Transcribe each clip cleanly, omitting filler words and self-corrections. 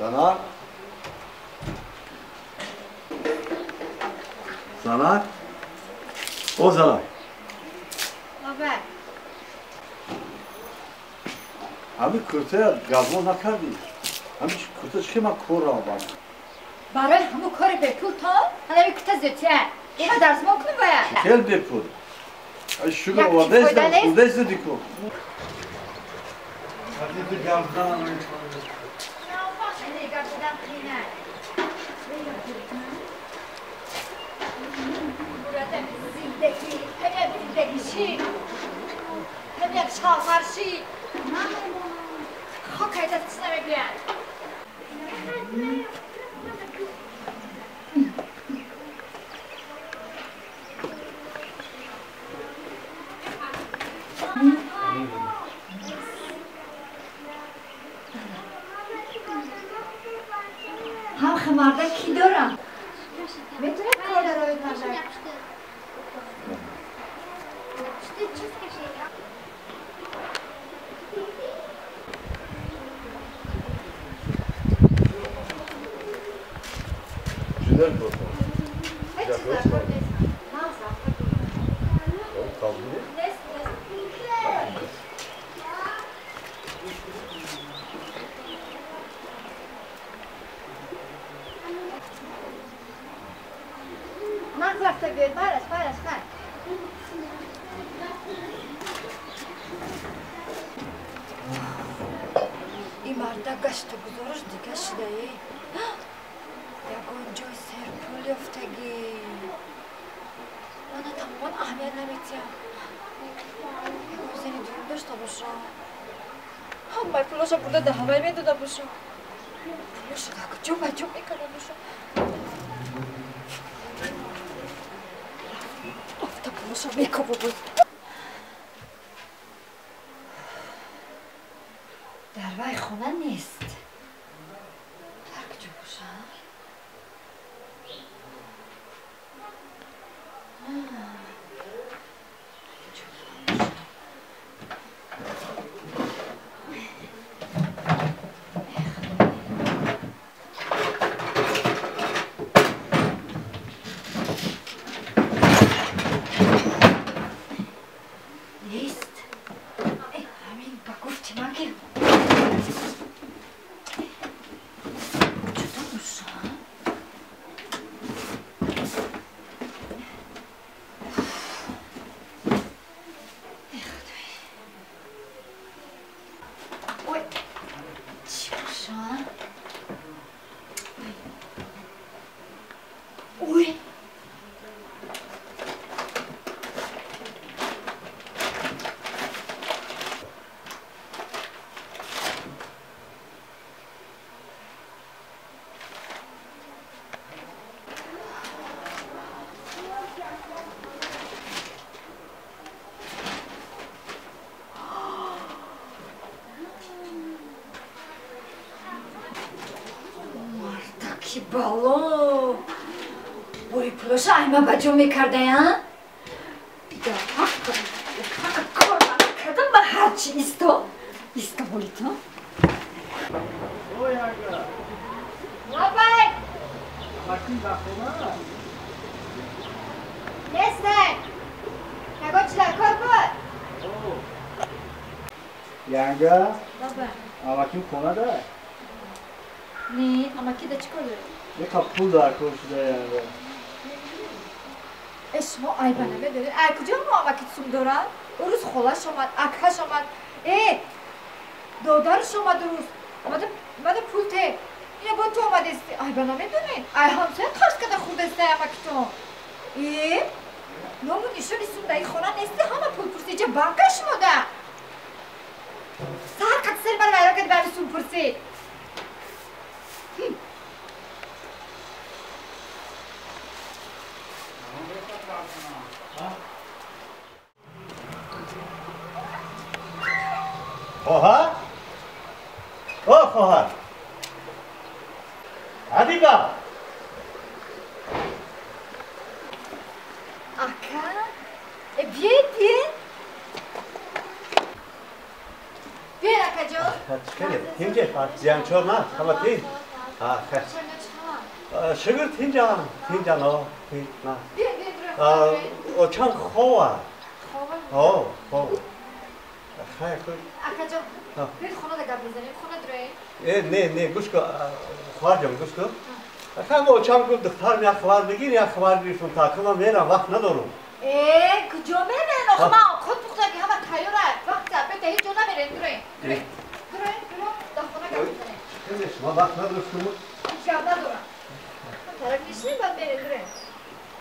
Занак? Занак? О, занак! Баба. Ҳамин куртая газмон накардӣ? Ҳамин курта чӣ ман кор равам? Барои ҳамун кори бепул то ҳанами курта зиёдтия. Ина дарзмон кунем бояд. Хел бепул. Ай шугр овардаистам, хурдаисту дику. Ҳам марда ки дорам? Метавонад кор дарояд марда? Ин марда гашту гузораш дига шудаe. Ягон ҷой серпул ёфтагӣ. Мана тамоман аҳамият наметиҳам. Ягон зани дурум дошта бошам. Ҳамаи пулаша бурда дар ҳавай медода бошам. Пулаша дар куҷо ба ҷо мекарда бошам. Рафта пулаша мекоба боз. Дар вай хона нест. Дар куҷо бошам? Нест. Ҳамин ба гуфти ман ки куҷода бошам? Ой, чӣ бошам? Ой! Мардаки бало! Ой, пулаша айма ба ҷо мекардаям? Даҳака кор накардам ба ҳарчи исто. Исто ҳолито. Ой, ага. Лабай! Макин дар хона? Нестан. Ягон чи дар кор буд? Янга? Лабай. Амаким хона дар? Не, амаки да чӣ кор доред? Яка пул дар кор шуда янга. Э, шумо айба намедонед? Ай куҷо мо амаки сум дорад? Ӯ рӯз холаш омад, акаш омад. Э, додараш омад рӯз. Омада пул те. Ина бо ту омадести. Айба намедонед? Ай ҳамсоя қарз карда хурдеста амакитон. Э, ному нишони сум дар ин хона нести, ҳама пул пурсӣ. Иҷа банка шумо да. Сар қад сари мара вайрон карди ба ҳами сум пурсӣ. Хоҳар? О, хоҳар! Ҳабиба! Ака? Э, биёед, биёед. Биёед, акаҷон. Хеле, тинҷе, зиянчор на, ҳама тинҷ. Шукр тинҷан, тинҷан, на. Очам хова. Хова? Хова. Хай, худ. Акаҷон, биёед хона гап мезанем, хона дуроем. Не, не, гӯш кун, хоҳарҷон, гӯш кун. Хай, мо очам гуфт, духтарам як хабар бигир, як хабар гирифтам, та кунам мерам, вақт надорам. Куҷо мерем? Охи ман худ пухта ки ҳама тайёр аст. Вақт бета ҳеҷ ҷо намерем, дуроем. Дуроем, дуроем, дар хона гап мезанем. Шумо вақт надоштум? Ҳеҷ гап надорам. Тараф нишинем, баъд мерем, дуроем.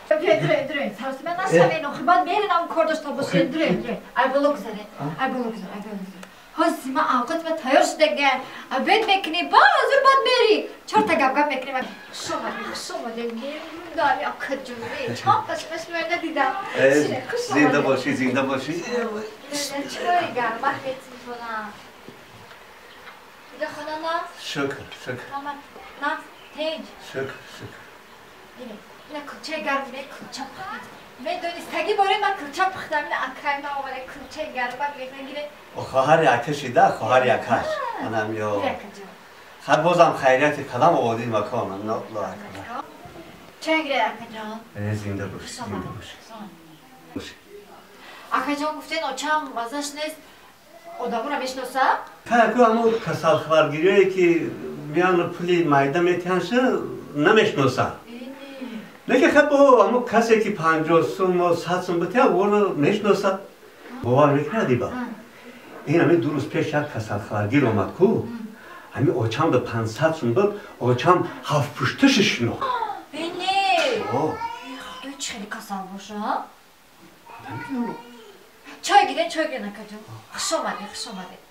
Дуроем, дуроем. Саросима нашавем, охи баъд мерем, ам кор дошта бошем. Дуроем, дуроем. Ай боло гузарем, ай боло гузарем, ай боло гузарем. Ҳозир ман авқот ма тайёр шудаган. Обед мекунем, ба ҳозир баъд мери. Чорта гап-гап мекунем. Хуш омадед, хуш омадед. Мемундам, акаҷон. Чанд пашмаш ман надидам. Хуш омадед. Зинда бошӣ, зинда бошӣ. Чой гармак метимтонам. Дига хона нағз? Шукр, шукр. Нағз, тинҷ. Шукр, шукр. Ина кулчаи гарм, кулча пухтам. Медонистагӣ боре ман кулча пухтам. Ина акай ман омада кулчаи гармак мегирем. Хоҳари акашида, хоҳари акаш. Анам ё. Хар бозам хайрияти қадам оводи макон. Аллоҳу акбар. Чой гире акаҷон. Зинда бош, зинда бош. Акаҷон гуфтен очам мазаш нест. Одаморо мешиносам? Ка ку ҳамун касалхабаргириое ки миён пули майда метиҳанша намешиносам. Лекин хаб ҳамун касе ки 50 сум 100 сум битиҳад, ӯро мешиносад. Бовар мекунад иба? Ин ҳамин 2 рӯз пеш як касалхабаргир омад ку. Ҳамин очам ба 500 сум дод, очам ҳафтпушташи шинохт. Не! Худои чӣ хеле касал боша? Намедонам. Чой гирен, чой гирен, акаҷон. Хуш омадед, хуш омадед.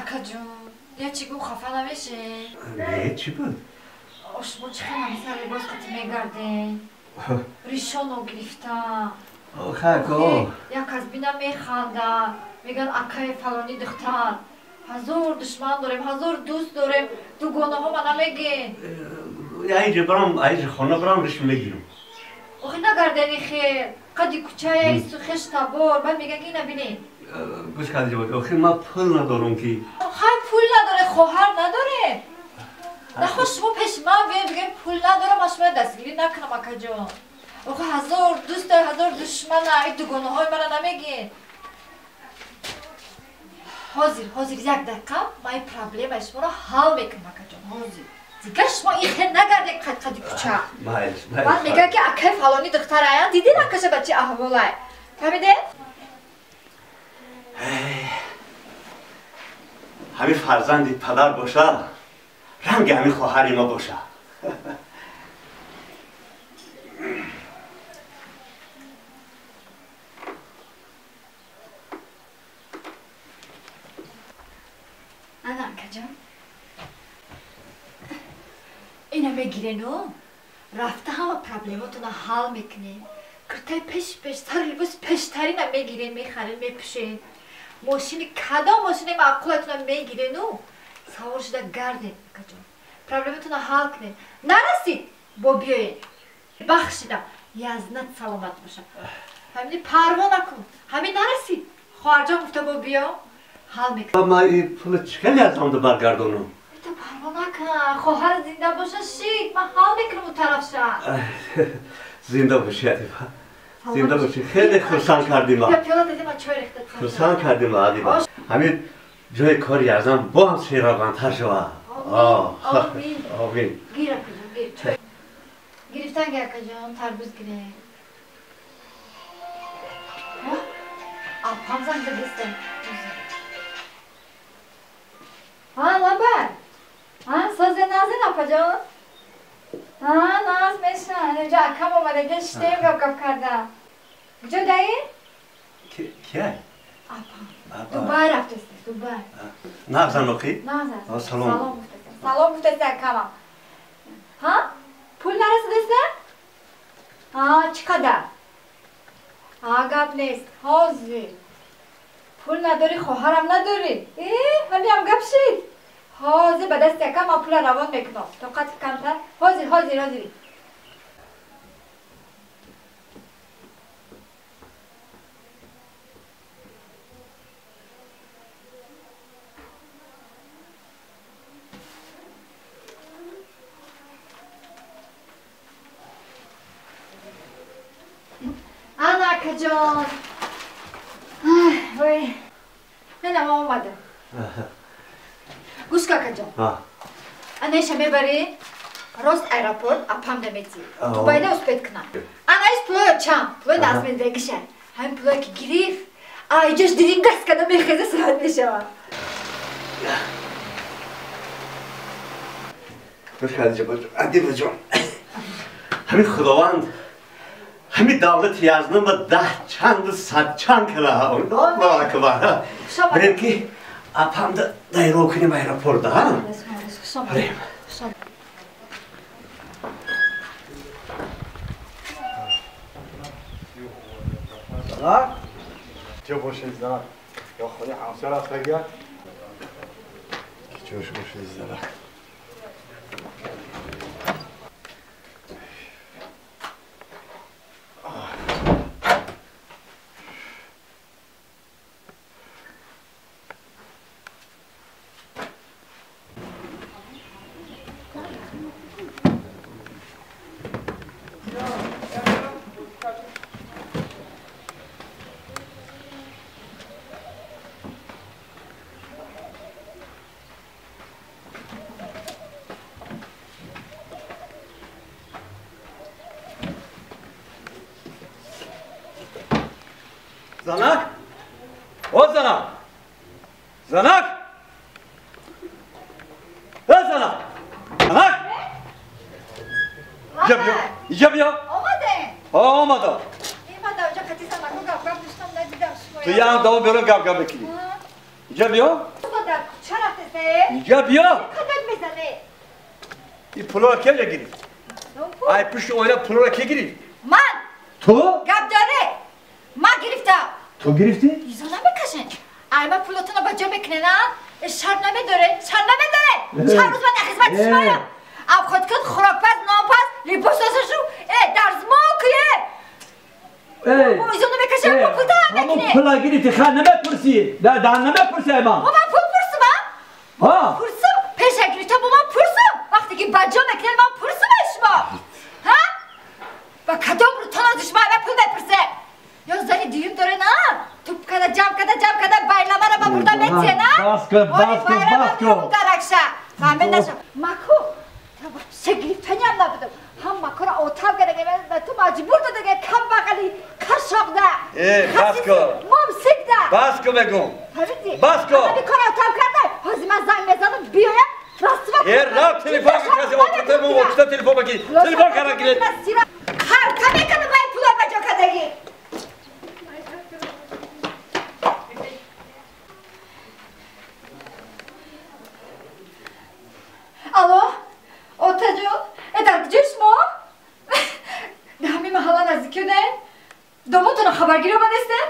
Акаҷон, я чӣ гум хафа намешед? Не, чӣ буд? Шумо чӣ хел ҳамин либос қатӣ мегарден? Ришоно гирифта. Хако. Як аз бина механда, мегӯянд акаи фалони духтар. Ҳазор душман дорем, ҳазор дӯст дорем, дугонаҳо ма намегӯен. Айҷа барам, айҷа хона барам, риш мегирам. Охи нагардени хел, қади кучая исту хеш табор, баъд мегӯянд ки ина бинед. Гӯш кардӣ, охи ман пул надорам ки. Хай пул надоре, хоҳар надоре. Нахо шумо пеши ман биёед бигӯед пул надорам, ман шуморо дастгирӣ накунам, акаҷон. Охи ҳазор дӯст дорем, ҳазор душмана, ин дугонаҳои мана намегӯен. Ҳозир, ҳозир як дақиқа ман ин проблемаи шуморо ҳал мекунам, акаҷон, ҳозир. Дигар шумо ин хел нагардед қад-қади куча. Баъд мегӯяд ки акаи фалони духтар аян, дидед акаша ба чӣ аҳволай? Фаҳмидед? Ҳамин фарзанди падар боша, ранги ҳамин хоҳари ма боша. Ана акаҷон. Ина мегирену рафта ҳама проблемотона ҳал мекунем. Киртаи пеш-пеш, сару либоси пештарина мегирем, мехарем, мепӯшем. Мошини кадом мошине маъқулатона мегирену савор шуда гардем, акаҷон. Проблемотона ҳал кунем. Нарасид, бо биёед. Бахшидам, язнат саломат боша. Ҳамини парво накун. Ҳамин нарасид. Хоҳарҷон гуфта бо биё, ҳал мекунем. Ман ин пули чӣ хеле аз онда баргардонам? Ту парво накун. Хоҳар зинда боша, шид. Ман ҳал мекунам у тарафша. Зинда бошӣ, Адиба. Зинда бошӣ. Хеле хурсанд кардӣ ма. Я пиёла дадим, чой рехта. Хурсанд кардӣ ма, Адиба. Ҳамин ҷои кори ярзан бо ҳам сероғантар шава. Омин. Омин. Гир, акаҷон, гир. Чой. Гирифтан гир, акаҷон, тарбуз гире. Апам занг задистем. Ҳа, лабай. Ҳа, созе назен, апаҷон? Ҳа, наз мешан. Инҷо акам омада, инҷо шиштем гап-гап карда. Куҷо даи? Кия? Апам. Дубай рафтест, Дубай. Нағзан охи? Нағзан. Салом. Салом гуфтест. Салом гуфтест акамам. Ҳа? Пул нарасидест? Ҳа, чӣ қадар? Ҳа, гап нест. Ҳозир. Пул надорӣ, хоҳарам надорӣ. Ҳамиам гап шид. Ҳозир ба дасти акам ман пула равон мекунам. Тоқат камтар. Ҳозир, ҳозир, ҳозир. Акаҷон. Вой. Не, ман омадам. Гӯш кун, акаҷон. Анаиша мебарӣ рост аэропорт, апам наметӣ. Ту байда успеть кунам. Анаиш пулоё чам, пулои назмендагиша. Ҳамин пулое ки гирифт, иҷош дирингас када мехеза саҳат мешавад. Адилаҷон, ҳамин Худованд ҳамин давлати язнима даҳ чанду сад чанд кала. Аллоҳу акбар. Бирем ки апамда дайро кунем аэропорта, ҳа? Бирем. Занак? Чӣ бошед, занак? Ё худи ҳамсар рафтагия? Чӣ бошед, занак? Занак? О, занак! Занак! Э, занак! Занак! Иҷа биё! Иҷа биё! Омадем! Омадам! Ман дар оҷа қати занако гап-гап доштам, надидам шумо. Ту ям давом берун гап-гап мекунӣ. Иҷа биё! Дар кӯча рафтесе? Иҷа биё! Қадам мезане? Ин пулоро ки гирифт? Ай пушти оина пулоро ки гирифт? Ман! Ту? Гап дорӣ? Ман гирифтам. Ту гирифтӣ? Изо намекашен. Ай ман пулотонро ба ҷо мекунена? Шарм намедоре? Шарм намедоре? Чанд рӯз ман дар хизмати шумоям. Обходкун, хӯрокпаз, нонпаз, либос дошашу, дарзмол куе. Изо намекашем, мо пул талаб мекунем. Ҳамон пула гирифтӣ, ха намепурсӣ. Дар намепурсӣ ай ман. Бо ман пул пурсум, а? Пурсум, пеша гирифтам, бо ман пурсум. Вақте ки ба ҷо мекунед, ман пурсум аз шумо. Ҳа? Ба кадом рӯтон аз шумо ай ман пул мепурсем? Ё зани дуюм доре на? Туп када ҷамъ када ҷамъ када байламара ба бурда метие на? Бас кун, бас кун, бас кун. Даракша. Фаҳмид наша. Маку, вообще гирифтаниам набудам. Ҳам макора отав кадаге, ба ту маҷбур додаге, кам бағали кашоқда. Э, бас кун. Мумсикда. Бас кун мегум. Фаҳмидӣ? Бас кун. Ҳамин кора отав карда. Ҳозир ман занг мезанам, биёям, расва. Э, рав телефон каси, отта телефон бакӣ. Телефон кара гирет. Ҳар камекана бай пула ба ҷо кадагӣ. Алло, отаҷон, дар куҷои шумо? Дар ҳамин маҳалла наздикӣ будем? Домотонро хабаргирӣ омадастем?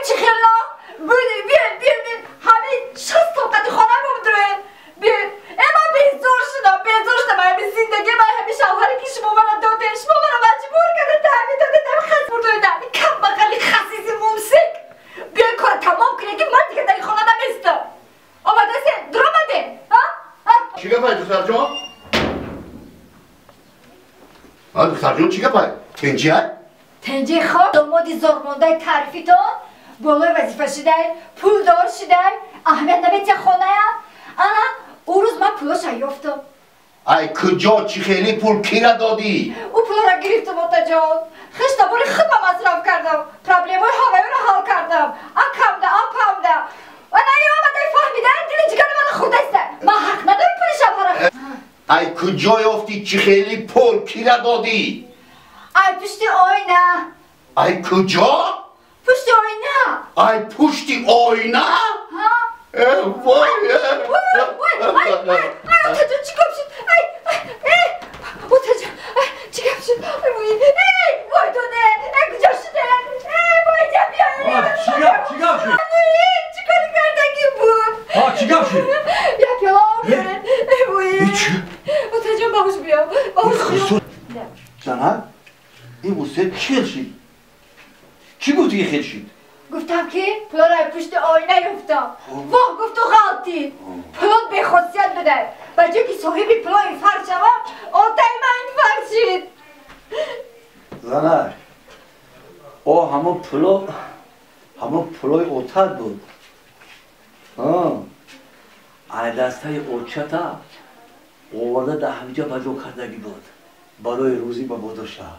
Чӣ хело? Биёед, биёед, ҳамин 60 сол қади хона бубудроем. Биёед. Ман безор шудам, безор шудам. Ҳамин зиндагӣ, ман ҳамин шавҳаре ки шумо мана додем, шумо мана маҷбур карда, таъмин додед, ҳамин хас бурдоед, ҳамин камбағали хасиси мумсик. Биёед кора тамом кунед, ки ман дигар дар ин хона наместам. Омадастем, дуромадем, ҳа? Чӣ гапай, духтарҷон? А, духтарҷон, чӣ гапай? Тенҷи ай? Тенҷи хоб, домоди зормондаи таърифитон, болои вазифа шудай, пулдор шудай, аҳамият наметия хонаям. Ана, ӯ рӯз ман пулоша ёфтам. Ай, куҷо, чӣ хеле пул кира додӣ? Ӯ пулоро гирифтам, отаҷон. Хештабори худма масраф кардам, проблемаи ҳавоиро ҳал кардам. Акамда, апамда. Ана омадай фаҳмида, дили ҷигари мана хӯрдаста. Ман ҳақ надорам пули шавҳара. Ай, куҷо ёфтӣ, чӣ хеле пул кира додӣ? Ай, пушти оина. Ай, куҷо? Пушти оина. Ай, пушти оина? Ҳа? Вой! Вой, вой, ай, ай, отаҷон, чӣ гап шуд? Ай, ай, отаҷон, чӣ гап шуд? Ай, вой, доде, ай, куҷо шуде? Эй, вой, ҷа биё. Чӣ гап, чӣ гап шуд? Чӣ кори кардагӣ буд? Чӣ гап шуд? Як пиёла об биёред. Вой. Отаҷон, баҳуш биё, баҳуш биё. Занак, ин вусет чӣ хел шид? Чӣ гуфтӣ ки хел шид? Гуфтам ки пулоро пушти оина ёфтам. Воҳ, гуфту ғалтид. Пулот бехосият будай. Ба ҷое ки соҳиби пуло инфаркт шавам, отаи ман инфаркт шид. Занак, о Ҳамон пуло, ҳамон пулои отат буд. Ай дастаи очата оварда дар ҳамиҷа ба ҷо кардагӣ буд, барои рӯзӣ мабодоша.